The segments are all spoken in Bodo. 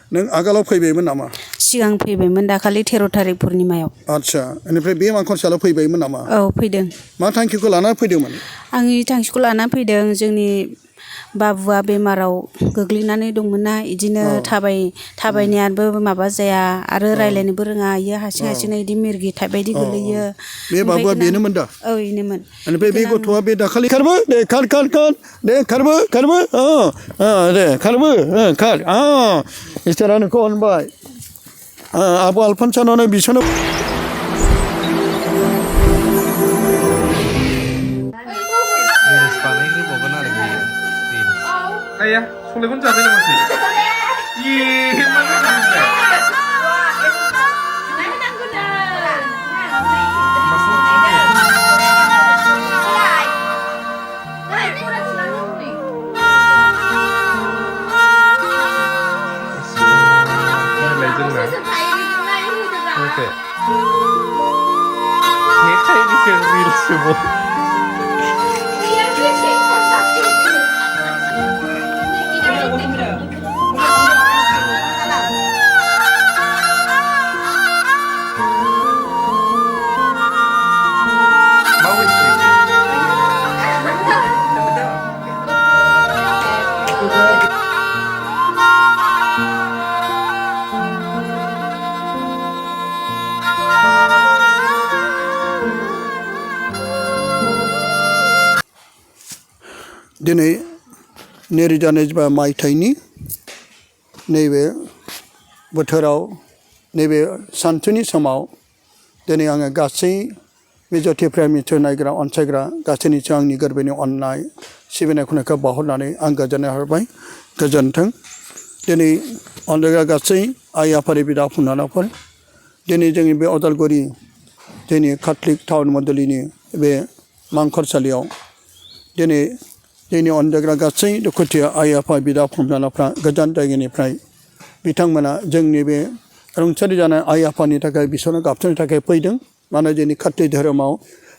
नों आगोलाव फैबायमोन नामा? सिगां फैबायमोन दाखालि 13 थारिख पुर्निमायाव। आच्छा बेनिफ्राय बे मांखरसालाव फैबायमोन नामा? औ फैदों। मा थांखिखौ लाना फैदोंमोन? आंनि थांखिखौ लाना फैदों जोंनि बाबुआ बेमाराव गोग्लैनानै दंमोन ना इदिनो थाबायनायाबो माबा जाया आरो रायलायनोबो रोङा इयो हारसिं इदि मिरगिटाइप बायदि गोलैयो। बे बाबुआ बेनोमोन दा? औ इनोमोन। बेनिफ्राय बे गथ'आ बे दाखालि खारबो दे खार दे खारबो दे खारबो खार इसोरा नोंखौ अनबाय। आब' आलफनसानावनो बिसोरनो Ayah, soleh pun capek masih. Iya, mana bisa? Oke. Ini kayak bisa real semua. दिनै 2022 मायथाइनि नैबे बोथोराव नैबे सानसुनि समाव दिनै आङो गासै बे जथिफ्रा मिथु नायग्रा अनसायग्रा गासैनिसो आंनि गोरबोनि अननाय सिबिनाय खुलुमनायखौ बावहरनानै आं गोजोननाय हरबाय। गोजोन्थों। दिनै अनजायग्रा गासै आइ आफानि बिदा फंबायफोर दिनै जोंनि बे अदालगुरि जोंनि काथलिक टाउन मण्डलिनि बे मांखरसालियाव दिनै जोंनि अनजायग्रा गासै दुखुथिया आइ आफा बिदा फंबायफ्रा गोजान जायगानिफ्राय बिथांमोना जोंनि बे रुंसारि जानाय आइ आफानि थाखाय बिसोरनो गाबस'नो थाखाय फैदों। मानो जोंनि काथलिक धोरोमाव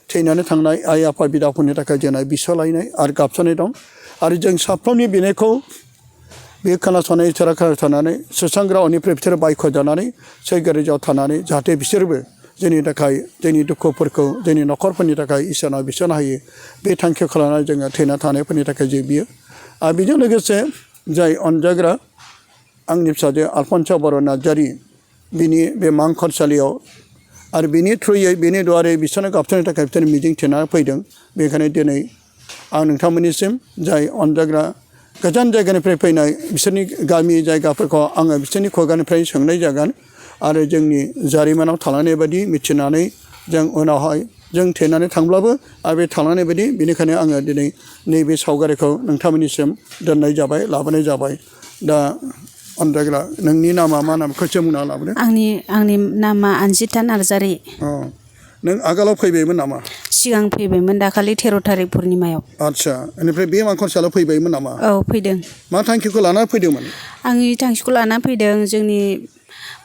थैनानै थांनाय आइ आफा बिदाफोरनि थाखाय जोंना बिस'लायनाय आरो गाबस'नाय दं। आरो जों साफ्रोमनि बिनायखौ बे खोनासंनाय इसोरा खोनासंनानै सुस्रांग्रानिफ्राय बिसोरो बायख' जानानै सैगोरिजाव थानानै जाहाथे बिसोरबो जोंनि थाखाय जोंनि दुखुफोरखौ जोंनि न'खरफोरनि थाखाय इसोरनाव बिस'ना होयो। बे थांखिखौ लानानै जोङो थैना थानायफोरनि थाखाय जे बियो आरो बेजों लोगोसे जाय अनजाग्रा आंनि फिसाजो आलफनसा बर' नार्जारि बिनि बे मांखरसालियाव आरो बिनि थ्रुयै बिनि दुवारै बिसोरनो गाबस'नो थाखाय बिसोर मिजिं थिनानै फैदों। बेखायनो दिनै आं नोंथांमोननिसिम जाय अनजाग्रा गोजान जायगानिफ्राय फैनाय बिसोरनि गामि जायगाफोरखौ आङो बिसोरनि खुगानिफ्राय सोंनाय जागोन आरो जोंनि जारिमिनाव थालांनाय बायदि मिथिनानै जों उनावहाय जों थैनानै थांब्लाबो आरो बे थालांनाय बायदि बेनिखायनो आङो दिनै नैबे सावगारिखौ नोंथांमोननिसिम दोननाय जाबाय लाबोनाय जाबाय। दा अनजाग्रा नोंनि नामा मा नाम खनसे बुंना लाबोदो। आंनि नामा आनजिथा नार्जारि। नों आगोलाव फैबायमोन नामा? सिगां फैबायमोन दाखालि 13 थारिख पुर्निमायाव। आच्छा बेनिफ्राय बे मांखरसालाव फैबायमोन नामा? औ फैदों। मा थांखिखौ लाना फैदोंमोन? आंनि थांखिखौ लाना फैदों जोंनि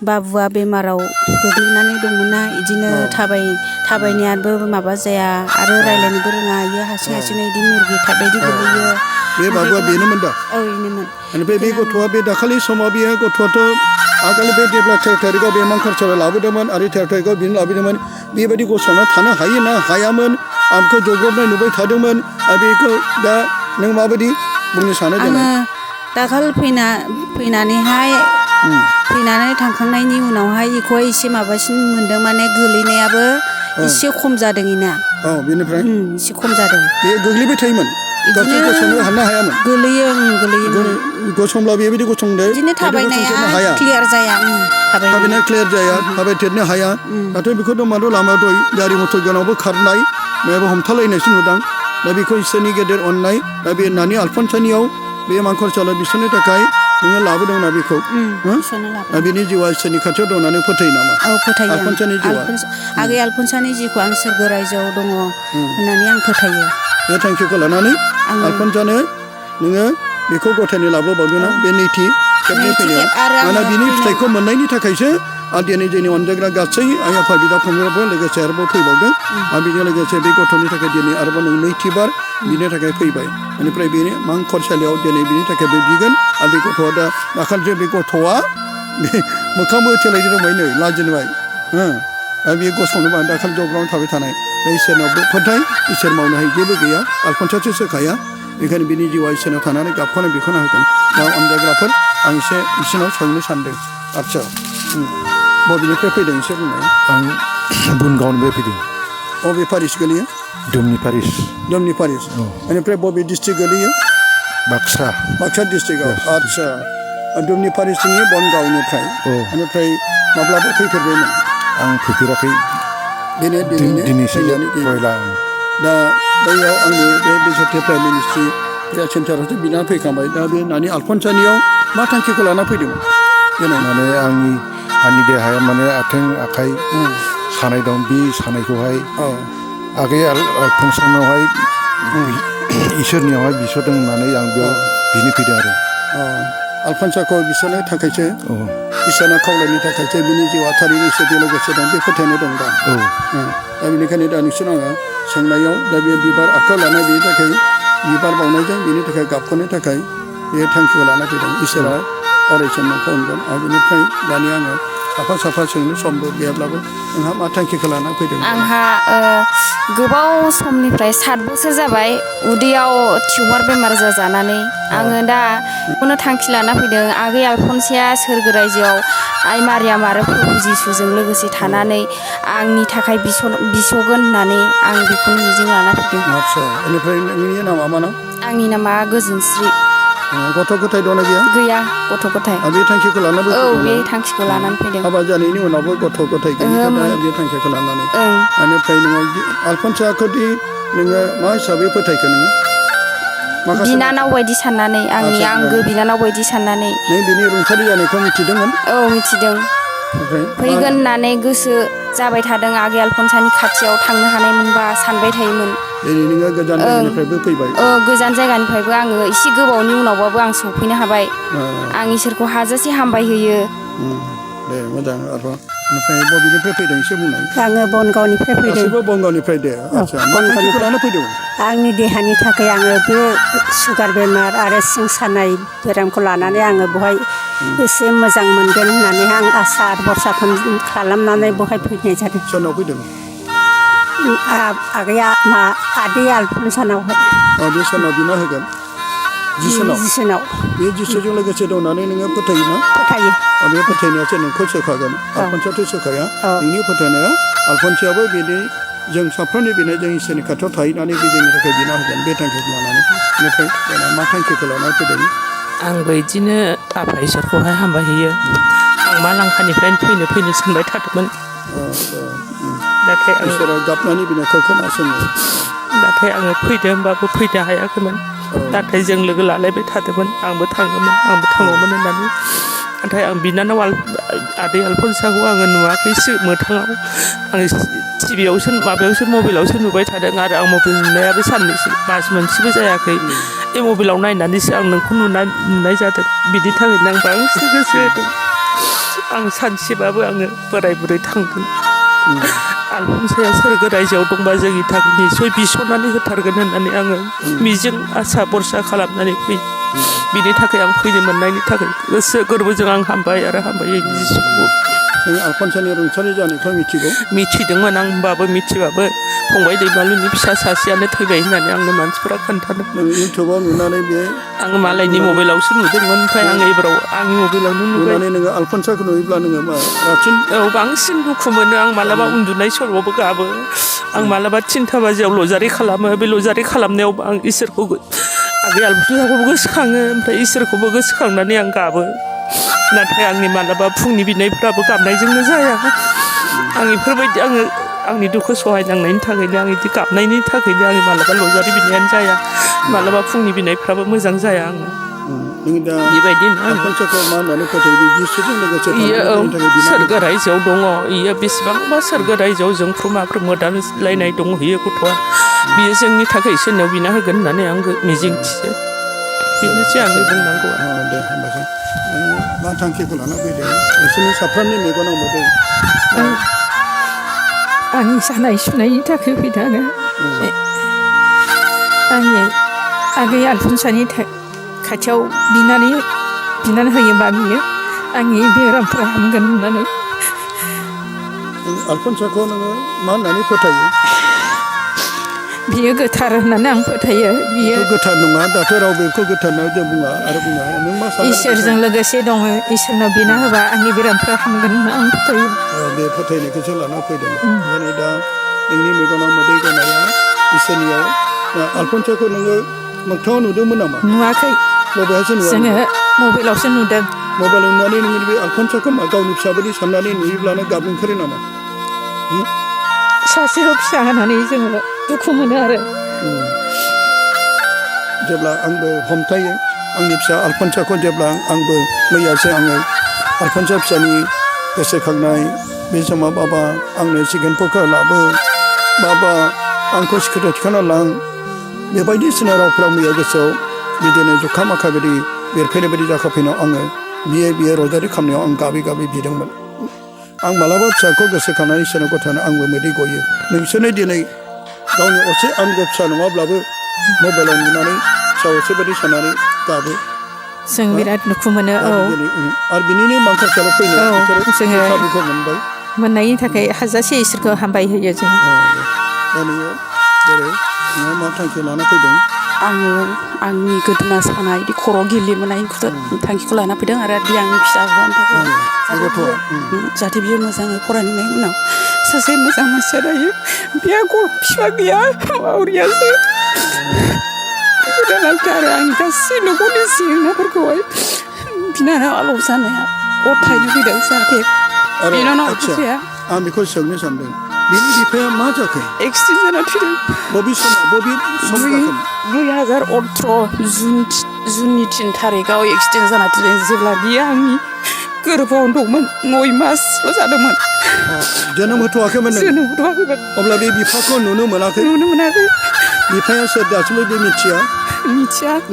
बाबुआ बेमाराव गोग्लैनानै दंमोन ना इदिनो थाबायनायाबो माबा जाया आरो रायलायनोबो रोङा इयो हारसिं इदि मिरगिटाइप बायदि गोलैयो। बे बाबुआ बेनोमोन दा? औ इनोमोन। बेनिफ्राय बे गथ'आ बे दाखालि समाव बेयो गथ'आथ' आगोल बे जेब्ला 13 थारिखआव बे मांखरसालाव लाबोदोंमोन आरो 13 थारिखआव बिनो लाबोदोंमोन बेबायदि गसंना थानो हायो ना हायामोन आंखौ जग्रबनाय नुबाय थादोंमोन आरो बेखौ दा नों माबायदि बुंनो सानो? आङो दाखालि फैनानै थांखांनायनि उनावहाय बेखौहाय एसे माबासिन मोन्दों माने गोलैनायाबो एसे खम जादों इना। औ बेनिफ्राय एसे खम जादों। बे गोग्लैबाय थायोमोन? गावसोर गसंनो हानो हायामोन? गोलैयोमोन। गसंब्ला बेबायदि गसंदो बिदिनो थाबायनाया क्लियार जाया। थाबायनाया क्लियार जाया थाबायथेरनो हाया। दाथ' बेखौ दंमारो लामायाव दय गारि मथर गोनांबो खारनाय बेयावबो हमथालायनायसो नुदां। दा बेखौ इसोरनि गेदेर अननाय दा बे नानि आलफनसानियाव बे मांखरसालाव बिसोरनि थाखाय नोङो लाबोदों ना बेखौ बिनि जिउआ इसोरनि खाथियाव दं होननानै फोथायो नामा? औ फोथायो। आलफनसानि जिउआ आगै आलफनसानि जिउखौ आं सोरगो रायजोआव दङ होननानै आं फोथायो। बे थांखिखौ लानानै आलफनसानो नोङो बेखौ गथायनो लाबोबावदोंना बे नैथि खेबनि फैनायाव मानोना बिनि फिथाइखौ मोननायनि थाखायसो आरो दिनै जोंनि अनजायग्रा गासै आइ आफा बिदा फंबायफ्राबो लोगोसे आरोबाव फैबावदों आरो बेजों लोगोसे बे गथ'नि थाखाय दिनै आरोबाव नों नैथिबार बिनि थाखाय फैबाय। बेनिफ्राय बेनि मांखरसालियाव दिनै बिनि थाखाय बे बिगोन आरो बे गथ'आ दा दाखालिसो बे गथ'आ मोखांबो थेलायनो रोंबाय नै लाजिनबाय दा बे गसंनोबा दाखालि जग्रावनो थाबाय थानाय दा इसोरनावबो फोथाय इसोर मावनो हायै जेबो गैया आलफनसासो सोखाया बेखायनो बिनि जिउआ इसोरनाव थानानै गाबखौनो बेखौनो होगोन दा अनजायग्राफोर आं एसे बिसोरनाव सोंनो सानदों आदसा बबेनिफ्राय फैदों एसे बुंनाय आं बुनगावनिफ्राय फैदों बबे पारिस गोलैयो दुमनि पारिस बेनिफ्राय बबे डिस्ट्रिक्ट गोलैयो बाक्सा डिस्ट्रिक्टआव आदसा दुमनि पारिसनि बनगावनिफ्राय बेनिफ्राय माब्लाबा फैफेरबायमोन आं फैफेराखै दिनैसो दा बैयाव आंनि बे बिजेपि प्राइम मिनिस्ट्रि प्रेयार सेन्टारावसो बिना फैखांबाय दा बे नानि आलफनसानियाव मा थांखिखौ लाना फैदोंमोन दिनै माने आंनि देहाया माने आथिं आखाइ सानाय दं बे सानायखौहाय आगै आलफनसानावहाय इसोरनियावहाय बिसरदों होननानै आं बेयाव बिनो फैदों आरो आलफनसाखौ बिसोरनो थाखायसो इसोरना खावलायनो थाखायसो बिनि जिउआ थारैनो इसोरजों लोगोसे दं बे फोथायनाय दं दा दा बेनिखायनो दा नोंसोर आङो सोंनायाव दा बे बिबार आखायाव लानाय बेनि थाखाय बिबार बावनायजों बेनि थाखाय गाबख'नो थाखाय बे थांखिखौ लाना फैदों इसोरा अरायसम नोंखौ अनगोन आरो बेनिफ्राय दानि आङो साफा सोंनो समबो गैयाब्लाबो नोंहा मा थांखिखौ लाना फैदों आंहा गोबाव समनिफ्राय 7 बोसोर जाबाय उदैयाव टिउमार बेमार जाजानानै आङो दा बेखौनो थांखि लाना फैदों आगै आलफनसाया सोरगो रायजोआव आइ मारियाम आरो प्रभु जिसुजों लोगोसे थानानै आंनि थाखाय बिसगोन होननानै आं बेखौनो मिजिं लाना फैदों आदसा बेनिफ्राय नोंनि नामा मा नाम आंनि नामा गोजोनस्रि गथ' गथाय दंना गैया गथ' गथाय बे थांखिखौ लानानै बे थांखिखौ लानानै फैदों हाबा जानायनि उनावबो गथ' गथाय गैया बे थांखिखौ लानानै बेनिफ्राय नोङो आलफनसाखौदि नोङो मा हिसाबै फोथायखो नोङो बिनानाव बायदि साननानै आंनि आंगो बिनानाव बायदि साननानै नों बिनि रुंसारि जानायखौ मिथिदोंमोन मिथिदों फैगोन होननानै गोसो जाबाय थादों आगै आलफनसानि खाथियाव थांनो हानायमोनबा सानबाय थायोमोन नोङो गोजान जायगानिफ्रायबो फैबाय गोजान जायगानिफ्रायबो आङो एसे गोबावनि उनावबाबो आं सफैनो हाबाय आं इसोरखौ हाजासे हामबाय होयो दे मोजां आरो ओमफ्राय बबेनिफ्राय फैदों एसे बुंनाय आङो बनगावनिफ्राय फैदों गासैबो बनगावनिफ्राय दे आदसा मा थांखिखौ लाना फैदों आंनि देहानि थाखाय आङो बे सुगार बेमार आरो सिं सानाय बेरामखौ लानानै आङो बेवहाय एसे मोजां मोनगोन होननानै आं आसा भरसा खालामनानै बेवहाय फैनाय जादों सोरनाव फैदों आदै आलफनसानावहाय बे सोरनाव बिना होगोन जिसुनाव बे जिसुजों लोगोसे दं होननानै नोङो फोथायोना फोथायो बे फोथायनायासो नोंखौ सोखागोन आलफनसायाथ' सोखाया नोंनि फोथायनाया आलफनसायाबो बिदि जों साफ्रोमनि बिनाय जों इसोरनि खाथियाव थाहैनानै बे जोंनि थाखाय बिना होगोन बे थांखिखौ लानानै बेनिफ्राय मा थांखिखौ लानानै फैदों आंबो बिदिनो आफा इसोरखौहाय हामबाय होयो आं मा लांखानिफ्रायनो फैनो सानबाय थादोंमोन नाथाय इसोरा गाबनानै बिनायखौ खोनासङो नाथाय आङो फैदो होमबाबो फैनो हायाखैमोन नाथाय जों लोगो लालायबाय थादोंमोन आंबो थाङोमोन होननानै नाथाय आं बिनानाव आदै आलफनसाखौ आङो नुवाखैसो मोथाङाव आं टिभियावसो मबाइलावसो नुबाय थादों आरो आं मबाइल नुनायाबो साननैसो मास मोनसेबो जायाखै बे मबाइलाव नायनानैसो आं नोंखौ नुनाय जादों बिनि थाखायनो आं बांसिन गोसो होदों आं सानसेबाबो आङो बोराय बुरै थांगोन आलफनसाया सोरगो रायजोआव दंबा जोंनि थाखाय निसय बिस'नानै होथारगोन होननानै आङो मिजिं आसा भरसा खालामनानै बिनि थाखाय आं फैनो मोननायनि थाखाय गोसो गोरबोजों आं हामबाय जिसुखौ नों आलफनसानि रुंसारि जानायखौ मिथिदोंमोन आं होमबाबो मिथिबाबो फंबाय दैमालुनि फिसा सासेयानो थैबाय होननानै आंनो मानसिफोरा खोन्थादों इउटुबाव नुनानै बे आङो मालायनि मबाइलावसो नुदोंमोन ओमफ्राय आं एबाराव आंनि मबाइलावनो नुबाय नोङो आलफनसाखौ नुयोब्ला नोङो बांसिन दुखु मोनो आं मालाबा उन्दुनाय समावबो गाबो आं मालाबा 3था बाजियाव लजारि खालामो बे लजारि खालामनायावबो आं इसोरखौ आगै आलफनसाखौबो गोसोखाङो ओमफ्राय इसोरखौबो गोसोखांनानै आं गाबो नाथाय आंनि मालाबा फुंनि बिनायफ्राबो गाबनायजोंनो जाया आं बेफोरबायदि आंनि दुखु सहायनांनायनि थाखायनो आं बिदि गाबनायनि थाखायनो आं मालाबा लजारि बिनायानो जाया मालाबा फुंनि बिनायफ्राबो मोजां जाया आङो बेबायदिनो सोरगो रायजोआव दङ इयो बेसेबांबा सोरगो रायजोआव जोंफ्रुमाफ्रोम मोदानलायनाय दङ इयो गथ'आ बियो जोंनि थाखाय इसोरनाव बिना होगोन होननानै आं मिजिंथियो बेनोसै आंनि बुंनांगौआ दे होनबासै मा थांखिखौ लाना फैदों नोंसोरनि साफ्रोमनि मेगनाव मोदै आंनि सानाय सुनायनि थाखाय फैदों आङो आगै आलफनसानि खाथियाव बिनानै होयोबा बियो आंनि बेरामफ्रा हामगोन होननानै आलफनसाखौ नोङो मा होननानै फोथायो? बियो गोथार होननानै आं फोथायो। बियो गोथार नङा दाथ' रावबो बेखौ गोथार होनना जों बुङा आरो बुंनो हाया। नों मा सानो? इसोरजों लोगोसे दङ। इसोरनाव बिना होबा आंनि बेरामफ्रा हामगोन होनना आं फोथायो। बे फोथायनायखौसो लाना फैदों। ओंखायनो दा नोंनि मेगनाव मोदै गनाया इसोरनियाव आलफनसाखौ नोङो मोगथाङाव नुदोंमोन नामा? नुवाखै। बबेहायसो नुवा? जोङो मबाइलावसो नुदों। मबाइलाव नुनानै नोङो बे आलफनसाखौ गावनि फिसाबायदि साननानै नुयोब्लानो गाबनो ओंखारो नामा? सासेल' फिसा होनानै जोङो दुखु मोनो आरो। जेब्ला आंबो हमथायो आंनि फिसा आलफनसाखौ जेब्ला आंबो मैयासो आङो आलफनसा फिसानि गोसोखांनाय बे समाव बाबा आंनो चिकेन पक्का लाबो, बाबा आंखौ सिकिउरिटि थिखांना लां, बेबायदिसिना रावफ्रा मैया गोसोआव बिदिनो जुखा माखा बायदि बेरफैनाय बायदि जाखाफैनायाव आङो बियो रजारि खालामनायाव आं गाबै गाबै बिदोंमोन। आं मालाबा फिसाखौ गोसोखांनानै इसोरनो गथानो आंबो मोदै गयो। नोंसोरनो दिनै गावनि असे आंगो फिसा नङाब्लाबो मबाइलाव नुनानै फिसा असे बायदि साननानै गाबो। जों बिराद दुखु मोनो। औ आरो बिनिनो माखासेयाल' फैनो जोङो खाबुखौ मोनबाय। मोननायनि थाखाय हाजासे इसोरखौ हामबाय होयो जों। दा नोङो जेरै नोङो मा थांखि लाना फैदों? आङो आंनि गोदोना सानाय बिदि खर' गिलिमोनाय थांखिखौ लाना फैदों आरो बे आंनि फिसा हौवानि थाखाय जाहाथे बियो मोजाङै फरायनायनि उनाव सासे मोजां मानसिया जायो। बिहा बिफा गैया, मावरियासो। गोदानाथ' आरो आंनि गासै न'खरनि जेंनाफोरखौहाय बिनानाव आलौ जानाया गथायनो फैदों जाहाथे बिनानाव जाया। आं बेखौ सोंनो सानदों बिनि बिफाया मा जाखो? एक्सिडेन्ट जाना थैदों। बबे सम जाखोमोन? 2018 जुननि 3 थारिखआव एक्सिडेन्ट जाना थैदों। जेब्ला बियो आंनि गोरबोआव दंमोन, 9 मासल' जादोंमोन। जोनोम होथ'वाखैमोन नों? जोनोम होथ'वाखैमोन। अब्ला बे बिफाखौ नुनो मोनाखै? नुनो मोनाखै। बिफाया सोर दासिमबो बे मिथिया?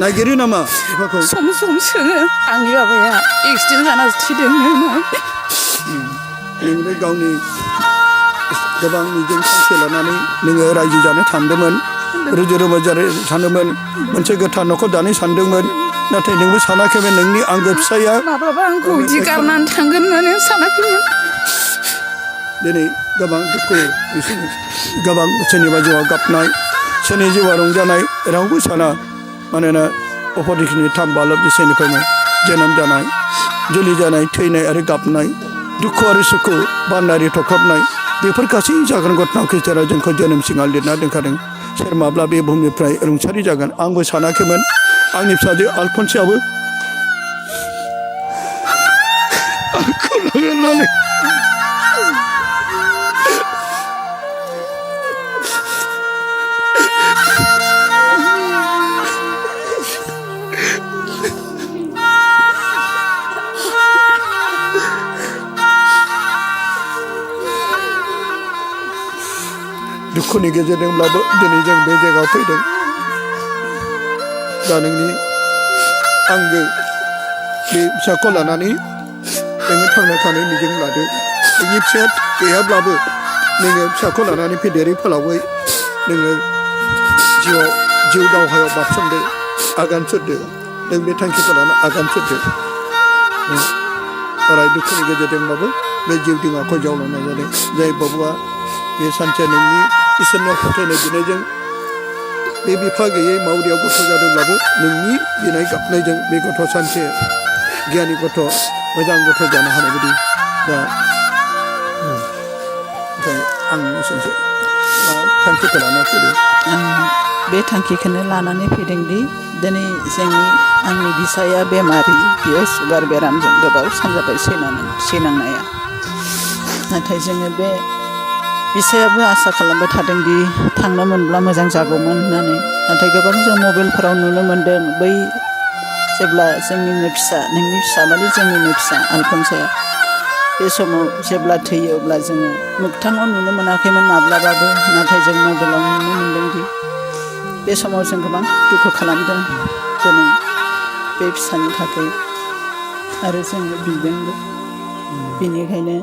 नागिरो नामा बिफाखौ? सम सम सोङो आंनि बाबाया एक्सिडेन्ट जाना थैदों होननानै। नोंबो गावनि गोबां मिजिं थांखि लानानै नोङो रायजो जानो सानदोंमोन, रुजु रुमु जानो सानदोंमोन, मोनसे गोथार न'खर दानो सानदोंमोन, नाथाय नोंबो सानाखैमोन नोंनि आंगो फिसाया माब्लाबा आंखौ बिदि गारनानै थांगोन होननानै सानाखैमोन। दिनै गोबां दुखु, गोबां सोरनिबा जिउआव गाबनाय, सोरनि जिउआव रंजानाय रावबो साना। मानोना अपरदिखिनि 3 बालक बिसोरनिफ्रायनो जोनोम जानाय, जुलि जानाय, थैनाय आरो गाबनाय, दुखु आरो सुखु, बान्दारि थख्रबनाय, बेफोर गासै जागोन घटनाखौ जेराव जोंखौ जोनोम सिगां लिरना दोनखादों। सोर माब्ला बे बुहुमनिफ्राय रुंसारि जागोन आंबो सानाखैमोन। आंनि फिसाजो आलफनसायाबो आंखौ लानानै दुखुनि गेजेरजोंब्लाबो दिनै जों बे जायगायाव फैदों। दा नोंनि आंगो बे फिसाखौ लानानै नोङो थांना थानाय मिजिं लादो। नोंनि फिसाया गैयाब्लाबो नोङो फिसाखौ लानानै फेदेरै फोलावै नोङो जिउ दावहायाव बारसोमदो, आगान सुरदो। नों बे थांखिखौ लाना आगान सुरदो। अराय दुखुनि गेजेरजोंबाबो बे जिउ दिङाखौ जावलांनाय जादों। जाय बाबुआ बे सानसे नोंनि इसोरनियाव फोथायनाय बिनायजों बे बिफा गैयै मावरियाव गथ' जादोंब्लाबो नोंनि बिनाय गाबनायजों बे गथ' सानसे गियानि गथ', मोजां गथ' जानो हानाय बायदि। दा आं एसेनोसै मा थांखिखौ लाना फैदों? बे थांखिखौनो लानानै फैदोंदि दिनै आंनि बिसाया बेमारि, बियो सुगार बेरामजों गोबाव सान जाबाय सैनांनाया। नाथाय जोङो बे बिसायाबो आसा खालामबाय थादोंदि थांनो मोनब्ला मोजां जागौमोन होननानै। नाथाय गोबां जों मबाइलफोराव नुनो मोन्दों, बै जेब्ला जोंनिनो फिसा, नोंनि फिसा माने जोंनिनो फिसा आलफनसाया बे समाव जेब्ला थैयो अब्ला जोङो मोगथाङाव नुनो मोनाखैमोन माब्लाबाबो। नाथाय जों मबाइलाव नुनो मोन्दोंदि बे समाव जों गोबां दुखु खालामदों दिनै बे फिसानि थाखाय आरो जोङो बिदोंबो। बेनिखायनो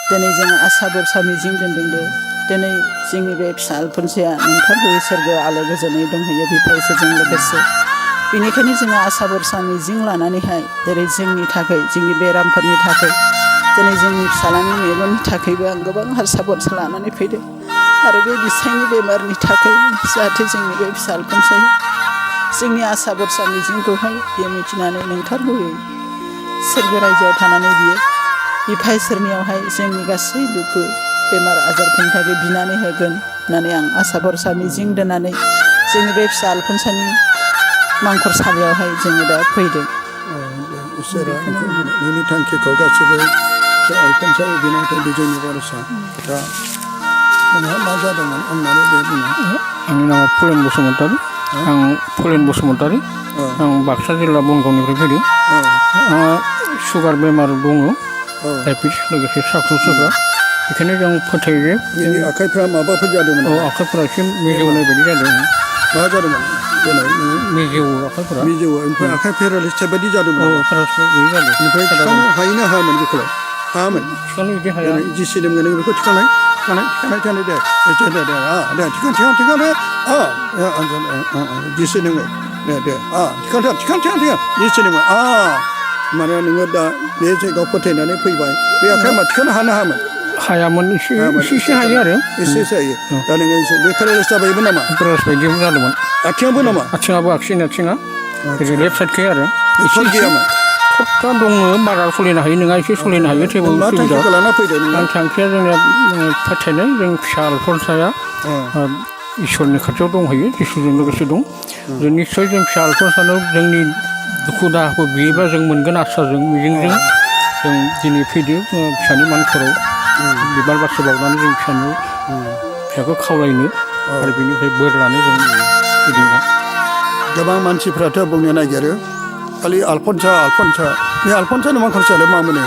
दिनै जोङो आसा भरसा मिजिं दोनदों। दिनै जोंनि बे फिसा आलफनसाया नोंथारगौ सोरगोआव आलो गोजोनै दंहैयो बिफा इसोरजों लोगोसे। बेनिखायनो जोङो आसा भरसा मिजिं लानानैहाय जेरै जोंनि थाखाय जोंनि बेरामफोरनि थाखाय दिनै जोंनि फिसालानि मेगननि थाखायबो आं गोबां आसा भरसा लानानै फैदों आरो बे बिसायनि बेमारनि थाखाय जाहाथे जोंनि बे फिसा आलफनसाया जोंनि आसा भरसा मिजिंखौहाय बियो मिथिनानै नंथारगौयै सोरगो रायजोआव थानानै बियो बिफा इसोरनियावहाय जोंनि गासै दुखु बेमार आजारफोरनि थाखाय बिनानै होगोन होननानै आं आसा भरसा मिजिं दोननानै जोंनि बे फिसा आलफनसानि मांखरसालियावहाय जोङो दा फैदों। इसोरा नोंनि थांखिखौ गासिबो फिसा आलफनसाया बिनायथों बे जोंनि भरसा। दा नोंहा मा जादोंमोन अननानै दे बुंनो। आंनि नामा फुलेन बसुमतारी। आं फुलेन बसुमतारी। आं बाक्सा जिल्ला बनगावनिफ्राय फैदों। आंहा सुगार बेमार दङ, डायबेटिस लोगोसे साख्रु सुग्रा। बेखायनो जों फोथायो जे बिनि आखाइफ्रा माबाफोर जादोंमोन? आखाइफोरा एसे मिजौनाय बायदि जादों। मा जादोंमोन? मिजौ आखाइफोरा। मिजौ ओमफ्राय आखाइ पेरालाइस बायदि जादोंमोन? पेरालाइस बायदि जादों। ओमफ्राय थिखांनो हायोना हायामोन बेखौलाय? हायामोन। थिखांनो बिदि हाया। जिसि दङ नों बेखौ थिखांनाय दे जिसि दङ दे थिखां जिसि दङ माने नोङो दा बे जायगायाव फोथायनानै फैबाय बे आखाइ मा थिखांनो हायामोन? हायामोन, एसे हायो आरो एसे हायो। दा नोङो बे पेरालाइस जाबायबो नामा? पेरालाइस बायदिबो जादोंमोन। आथिङाबो नामा? आथिङाबो आगसिनि आथिङा लेफ्ट साइडखै आरो एसे गैयामोन। थरथा दङ, बारा सलिनो हायो नङा, एसे सलिनो हायो थेवबो मा थांखिखौ लाना फैदों नोङो? आं थांखिया जोंनिया फोथायनाय जों फिसा आलफनसाया इसोरनि खाथियाव दंहैयो, जिसुजों लोगोसे दं। जों निस्सय जों फिसा आलफनसानाव जोंनि दुखु दाहाखौ बियोबा जों मोनगोन आसाजों मिजिंजों जों दिनै फैदों फिसानि मानखराव बिबार बारसे बावनानै जों फिसाखौ खावलायनो आरो बेनिफ्राय बोर लानो जों फैदों। गोबां मानसिफ्राथ' बुंनो नागिरो खालि आलफनसा बे आलफनसानि मांखरसायालाय मा मोनो?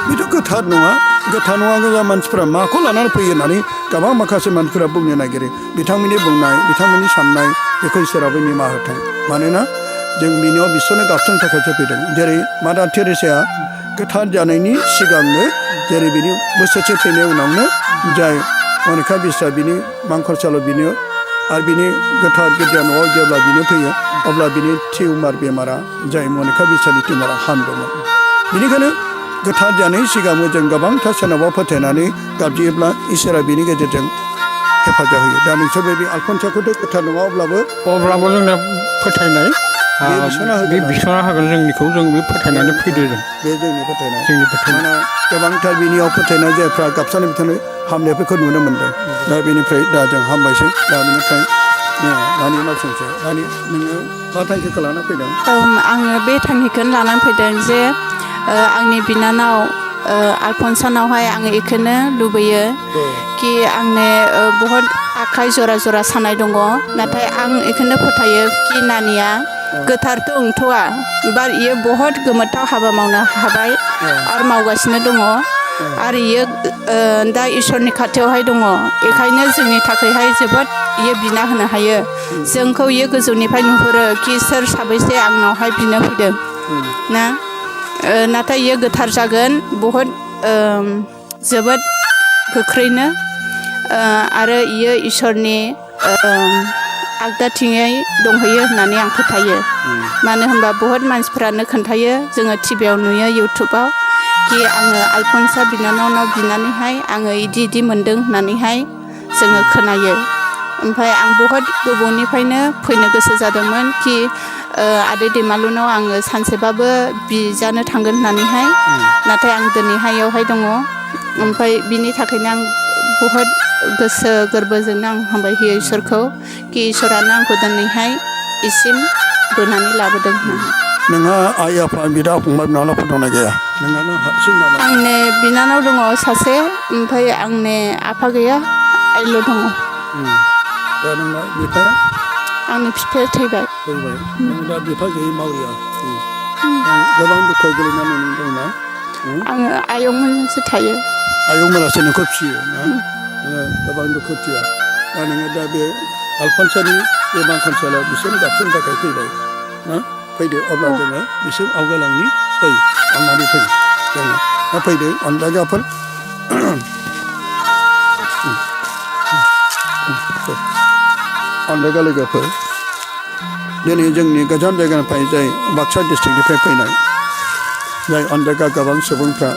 बेथ' गोथार नङा गोजा मानसिफ्रा माखौ लानानै फैयो होननानै गोबां माखासे मानसिफ्रा बुंनो नागिरो। बिथांमोननि बुंनाय बिथांमोननि साननाय बेखौ इसोराबो निमाहा होथों। मानोना जों बिनियाव बिसोरनो गाबसोनो थाखायसो फैदों। जेरै मादार टेरेसाया गोथार जानायनि सिगांनो जेरै बिनि बोसोरसे थैनायनि उनावनो जाय मनिका बिस्रा बिनि मांखरसालियाव बिनो आरो बिनि गोथार गिर्जा न'आव जेब्ला बिनो फैयो अब्ला बिनि टिउमार बेमारा जाय मनिका बिस्रानि टिउमारा हामदोंमोन। बेनिखायनो गोथार जानायनि सिगांनो जों गोबांथार सोरनावबा फोथायनानै गाबज्रियोब्ला इसोरा बिनि गेजेरजों हेफाजाब होयो। दा नोंसोर बे आलफनसाखौथ' गोथार नङा अब्लाबो जोंना फोथायनाय बे बिसना होगोन जोंनिखौ जों बे फोथायनानै फैदो जों। बे जोंनि फोथायनाय। माने गोबांथार बिनियाव फोथायनाय जायफ्रा गाबसानाय बिथांनो हामनायफोरखौ नुनो मोन्दों। दा बेनिफ्राय दा जों हामबायसै। दा बेनिफ्राय दानि मावसोमसै दानि नोङो मा थांखिखौ लाना फैदों? आङो बे थांखिखौनो लानानै फैदों जे आंनि बिनानाव आलफनसानावहाय आङो बेखौनो लुबैयो कि आंनो बहुद आखाइ जरा सानाय दङ, नाथाय आं बेखौनो फोथायो कि नानिया गोथारथ' ओंथ'आ बार इयो बहुद गोमोथाव हाबा मावनो हाबाय आरो मावगासिनो दङ आरो इयो दा इसोरनि खाथियावहाय दङ। बेखायनो जोंनि थाखायहाय जोबोद इयो बिना होनो हायो। जोंखौ इयो गोजौनिफ्राय नुहुरो कि सोर साबैसे आंनावहाय बिनो फैदों ना, नाथाय इयो गोथार जागोन बहुद जोबोद गोख्रैनो आरो इयो इसोरनि आगदाथिङै दंहैयो होननानै आं फोथायो। मानो होनबा बहुद मानसिफ्रानो खोन्थायो, जोङो टिभियाव नुयो इउटुबाव कि आङो आलफनसा बिनानावनाव बिनानैहाय आङो इदि मोन्दों होननानैहाय जोङो खोनायो। ओमफ्राय आं बहुद गोबावनिफ्रायनो फैनो गोसो जादोंमोन कि आदै दैमालुनाव आङो सानसेबाबो बिजानो थांगोन होननानैहाय, नाथाय आं दिनैहाय इयावहाय दङ। ओमफ्राय बिनि थाखायनो आं बहुद गोसो गोरबोजोंनो आं हामबाय होयो इसोरखौ कि इसोरानो आंखौ दिनैहाय इसिम बोनानै लाबोदों होननानै। नोंहा आइ आफा बिदा फंबाय बिनानावफोर दंना गैया? नोंहानो हारसिं नामा? आंनि बिनानाव दङ सासे, ओमफ्राय आंनि आफा गैया, आइल' दङ। दा नोंना बिफाया? आंनि बिफाया थैबाय। नों दा बिफा गैयै मावरिया गोबां दुखुआव गोलैनानै दंना? आङो आयंमोनजोंसो थायो। आयंमोनासो नोंखौ फिसियो ना? गोबां दुखु थिया। दा नोङो दा बे आलफनसानि बे मांखरसालियाव बिसोरनो गाबसोनो थाखाय फैबाय ना? फैदो अब्ला जोङो बिसोर आवगायलांनि फै अननानै फै जोङो दा फैदो अनजागाफोर अनजागा लोगोफोर दिनै जोंनि गोजान जायगानिफ्राय जाय बाक्सा डिस्ट्रिक्टनिफ्राय फैनाय जाय अनजायगा गोबां सुबुंफ्रा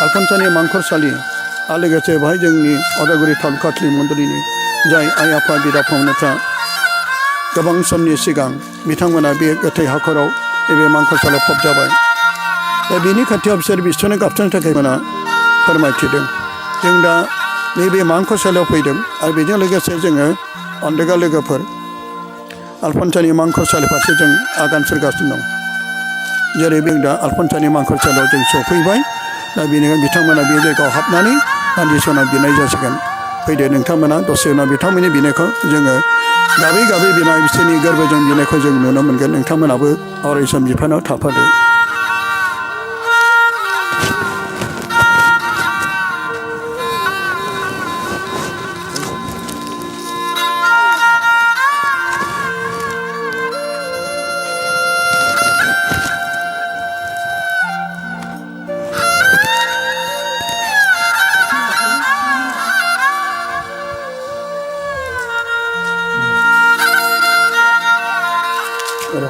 आलफनसानि मांखरसालि आरो लोगोसे बेहाय जोंनि अदालगुरि टाउन काथलि मन्दिरनि जाय आइ आफा बिदा फंबायफ्रा गोबां समनि सिगां बिथांमोना बे गोथै हाखराव नैबे मांखरसालियाव फबजाबाय दा बेनि खाथियाव बिसोर बिसोरनो गाबथानो थाखाय मोना फोरमायथिदों जों दा नैबे मांखरसालियाव फैदों आरो बेजों लोगोसे जोङो अनजायगा लोगोफोर आलफनसानि मांखरसालि फारसे जों आगान सुरगासिनो दं जेरै जों दा आलफनसानि मांखरसालियाव जों सफैबाय दा बेनिखायनो बिथांमोना बे जायगायाव हाबनानै दान्दिसे बिनाय जासिगोन फैदो नोंथांमोना दसे उनाव बिथांमोननि बिनायखौ जोङो गाबै गाबै बिनाय बिसोरनि गोरबोजों बिनायखौ जों नुनो मोनगोन नोंथांमोनाबो अराय सम बिफानाव थाफादो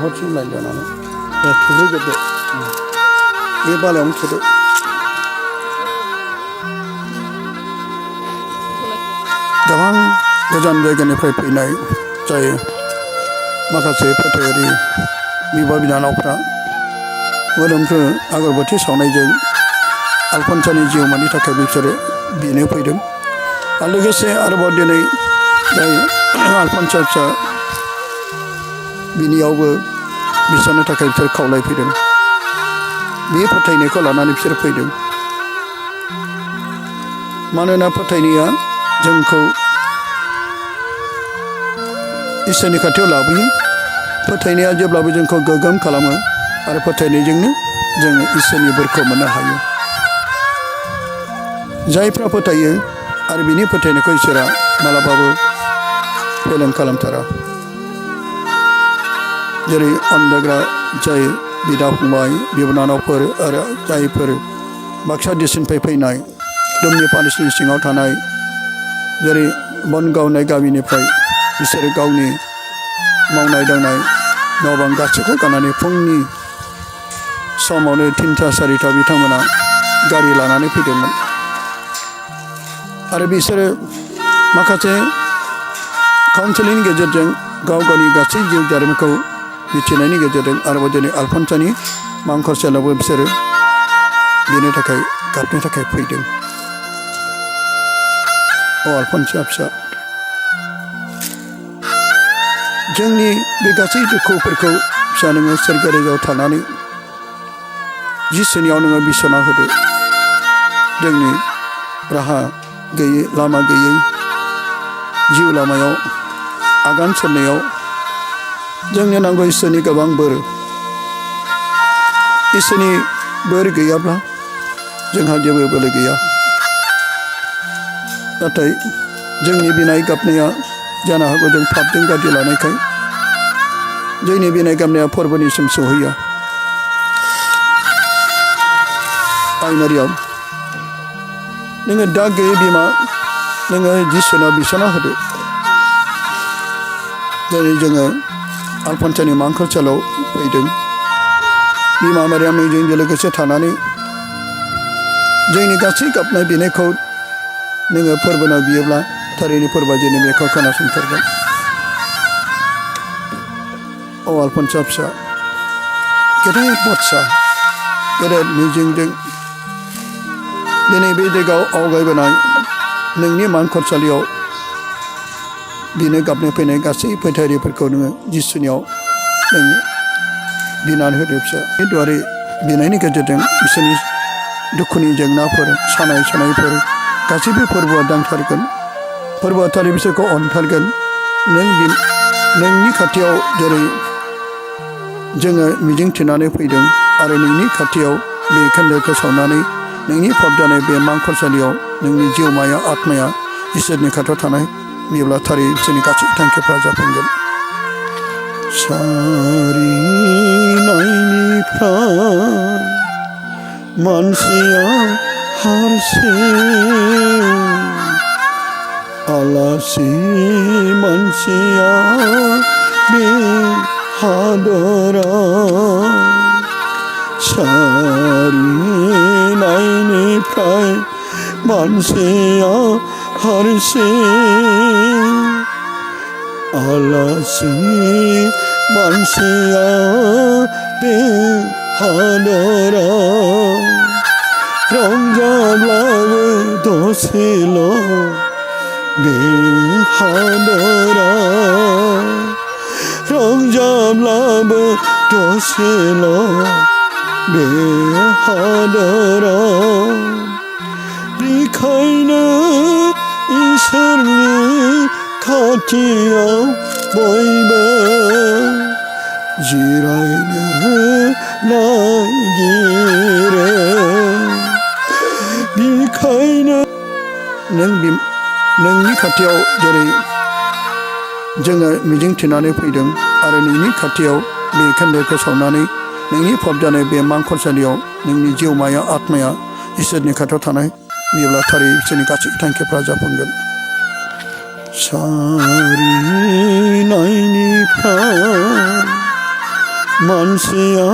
हरसिम लाइन जानानै थुग्रोजोबदो बे बालायावनो थुदो गोबां गोजान जायगानिफ्राय फैनाय जाय माखासे फोथायारि बिब' बिनानावफ्रा मोदोमफ्रो आगरबाथि सावनायजों आलफनसानि जिउमानि थाखाय बिसोरो बिनो फैदों आरो लोगोसे आरोबाव दिनै जाय आलफनसा फिसा बिनियावबो बिसोरनो थाखाय बिसोर खावलायफैदों बे फोथायनायखौ लानानै बिसोर फैदों मानोना फोथायनाया जोंखौ इसोरनि खाथियाव लाबोयो फोथायनाया जेब्लाबो जोंखौ गोग्गोम खालामो आरो फोथायनायजोंनो जोङो इसोरनि बोरखौ मोननो हायो जायफ्रा फोथायो आरो बिनि फोथायनायखौ इसोरा मालाबाबो फेलें खालामथारा जेरै अनजायग्रा जाय बिदा फंबाय बिबोनानावफोर आरो जायफोर बाक्सा डिस्ट्रिक्टनिफ्राय फैनाय दुमनि पानिसनि सिङाव थानाय जेरै बन गावनाय गामिनिफ्राय बिसोरो गावनि मावनाय दांनाय न' बां गासैखौ गारनानै फुंनि समावनो 3टा 4टा बिथांमोना गारि लानानै फैदोंमोन आरो बिसोरो माखासे काउन्सिलिंनि गेजेरजों गाव गावनि गासै जिउ जारिमिनखौ मिथिनायनि गेजेरजों आरोबाव दिनै आलफनसानि मांखरसालियावबो बिसोरो बेनि थाखाय गाबनो थाखाय फैदों अ आलफनसा फिसा जोंनि बे गासै दुखुफोरखौ फिसा नोङो सोरगोआव थानानै जिसुनियाव नोङो बिसना होदो जोंनि राहा गैयै लामा गैयै जिउ लामायाव आगान सुरनायाव जोंनो नांगौ इसोरनि गोबां बोर इसोरनि बोर गैयाब्ला जोंहा जेबो बोलो गैया नाथाय जोंनि बिनाय गाबनाया जानो हागौ जों पापजों गाज्रि लानायखाय जोंनि बिनाय गाबनाया फोरबोनिसिम सहैया आइनारियाव नोङो दा गैयै बिमा नोङो जिसुनाव बिसना होदो जेरै जोङो आलफनसानि मांखरसालियाव फैदों बिमा मारियाम जोंजों लोगोसे थानानै जोंनि गासै गाबनाय बिनायखौ नोङो फोरबोनाव बियोब्ला थारैनो फोरबोआ जोंनि बेखौ खोनासंथारगोन अ आलफनसा फिसा गेदेर बाथ्रा गेदेर मिजिंजों दिनै बे जायगायाव आवगायबोनाय नोंनि मांखरसालियाव बिनो गाबनो फैनाय गासै फोथायारिफोरखौ नोङो जिसुनियाव नों बिनानै होदो फिसा बे दुआरे बिनायनि गेजेरजों बिसोरनि दुखुनि जेंनाफोर सानाय सुनायफोर गासैबो फोरबोआ दांथारगोन फोरबोआ थारै बिसोरखौ अनथारगोन नोंनि खाथियाव जेरै जोङो मिजिंथिनानै फैदों आरो नोंनि खाथियाव बे खोन्दोखौ सावनानै नोंनि फबजानाय बे मांखरसालियाव नोंनि जिउमाया आत्माया इसोरनि खाथियाव थानाय बियोब्ला थारै बिसोरनि गासै थांखिफ्रा जाफुंगोन सारिनायनिफ्राय मानसिया हारसिं आलासि मानसिया बे हादराव सारिनायनिफ्राय मानसिया हारसिं आलासि मानसिया बे हादराव रंजाब्लाबो दसेल' बे हादराव रंजाब्लाबो दसेल' बे हादराव बेखायनो इसोरनि खाथियाव बयबो जिरायनो नागिरो बेखायनो नोंनि खाथियाव जेरै जोङो मिजिंथिनानै फैदों आरो नोंनि खाथियाव बे खोन्दोखौ सावनानै नोंनि फबजानाय बे मांखरसालियाव नोंनि जिउमाया आत्माया इसोरनि खाथियाव थानाय बेब्ला थारै बिसोरनि गासै थांखिफ्रा जाफुंगोन सारिनायनिफ्राय मानसिया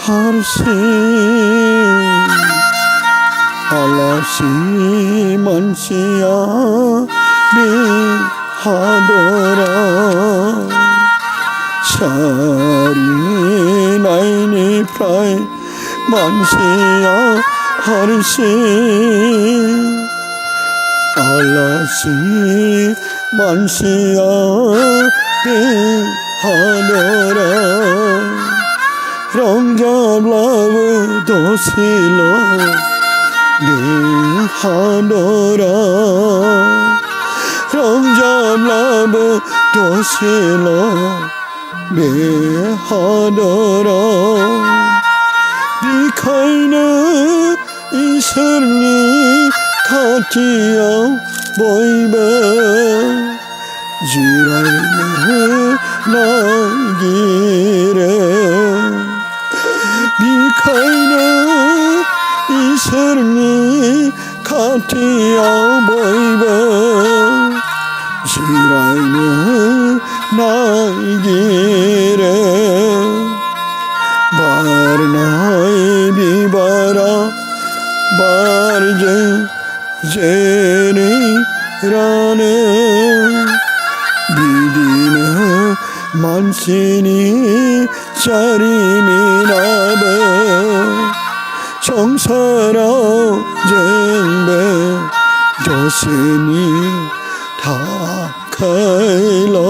हारसिं आलासि मानसिया बे हादराव सारिनायनिफ्राय मानसिया हारसिं आलासि मानसिया बे हादराव रंजाब्लाबो दसेल' बे हादराव रंजाब्लाबो दसेल' बे हादराव बेखायनो इसोरनि खाथियाव बयबो जिरायनो नागिरो बेखायनो इसोरनि खाथियाव बयबो जिरायनो नागिरो बारनाय बिबारा बारजों जेरै रानो बिदिनो मानसिनि जारिमिनाबो संसाराव जोंबो दसेनि थाखायल'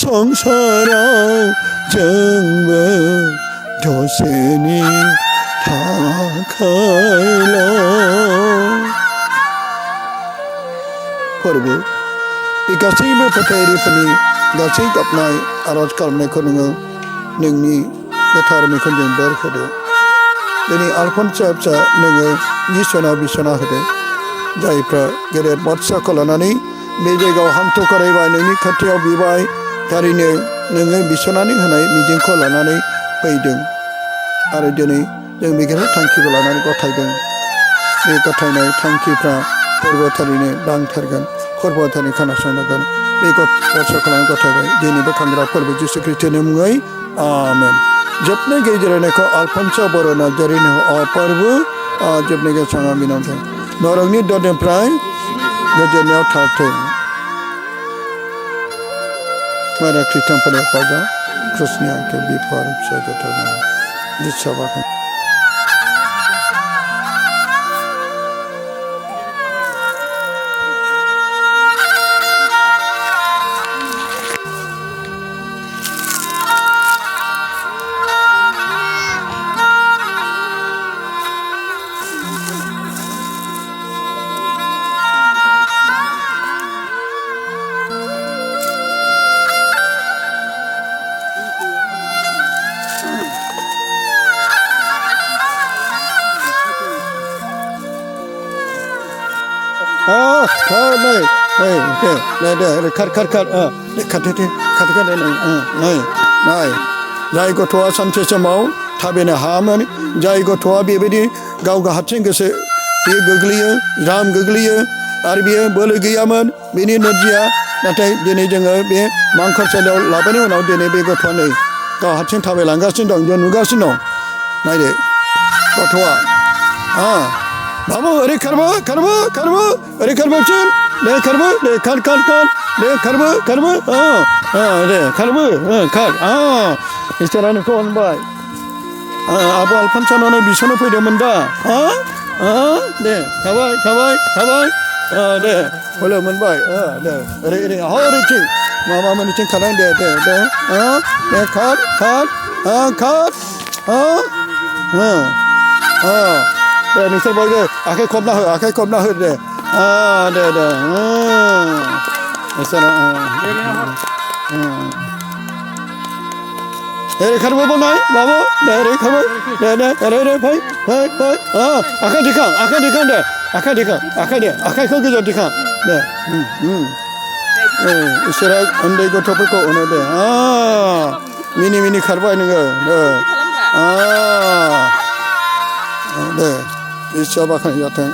संसाराव जोंबो दसेनि थाखायल' फोरबो बे गासैबो फोथायगिरिफोरनि गासै गाबनाय आरज खालामनायखौ नोङो नोंनि गोथार मैखुनजों बोर होदो दिनै आलफनस फिसा नोङो इसोरनाव बिसना होदो जायफ्रा गेदेर बाथ्राखौ लानानै बे जायगायाव हान्थु खरायबाय नोंनि खाथियाव बिबाय थारैनो नोङो बिसनानै होनाय मिजिंखौ लानानै फैदों आरो दिनै जों बे गेदेर थांखिखौ लानानै गथायदों बे गथायनाय थांखिफ्रा फोरबो थारैनो दांथारगोन फोरबो थारैनो खोनासंनांगोन बे बाथ्राखौ लानानै गथायबाय दिनैबो खांग्रा फोरबो जिसु ख्रिस्टनि मुङै आमेन जोबनाय गेजेरनायखौ आलफनस बर' नार्जारिनो फोरबो जोबनाय गेसाङा बिनावथों नरकनि दरनिफ्राय गोजोननायाव थाथों मारा ख्रिस्टानफोरनि हेफाजाब ख्रिस्टनि आंखौ बिफार फिसा गोथार जिसाबाखै जाय गथ'आ सानसे समाव थाबायनो हायामोन जाय गथ'आ बेबायदि गाव हारसिं गोसो बे गोग्लैयो जाम गोग्लैयो आरो बियो बोलो गैयामोन बिनि नोरजिया नाथाय दिनै जोङो बे मांखरसालियाव लाबोनायनि उनाव दिनै बे गथ'आ नै गाव हारसिं थाबायलांगासिनो दं जों नुगासिनो दं नायदो गथ'आ बाबु ओरै खारबो खारबो खारबो ओरै खारबोसिन दे खारबो दे खार खार खार दे खारबो खारबो दे खारबो खार इसोरा नोंखौ अनबाय आब' आलफनसानावनो बिसोरनो फैदोंमोन दा दे थाबाय थाबाय थाबाय दे बोलो मोनबाय दे ओरै ओरै ओरैथिं माबा मोनैथिं खारनां दे दे दे दे खार खार खार दे नोंसोर बयबो आखाइ खबना हो आखाइ खबना हो दे दे दे इसोरा ओरै खारबो बनाय बाबु दे ओरै खारबो दे दे ओरै ओरै फै फै फै आखाइ दिखां दे आखाइ दिखां आखाइ दे आखाइखौ गोजौ दिखां दे इसोरा उन्दै गथ'फोरखौ अनो दे मिनि मिनि खारबाय नोङो दे इसोरा बाख्नाय जाथों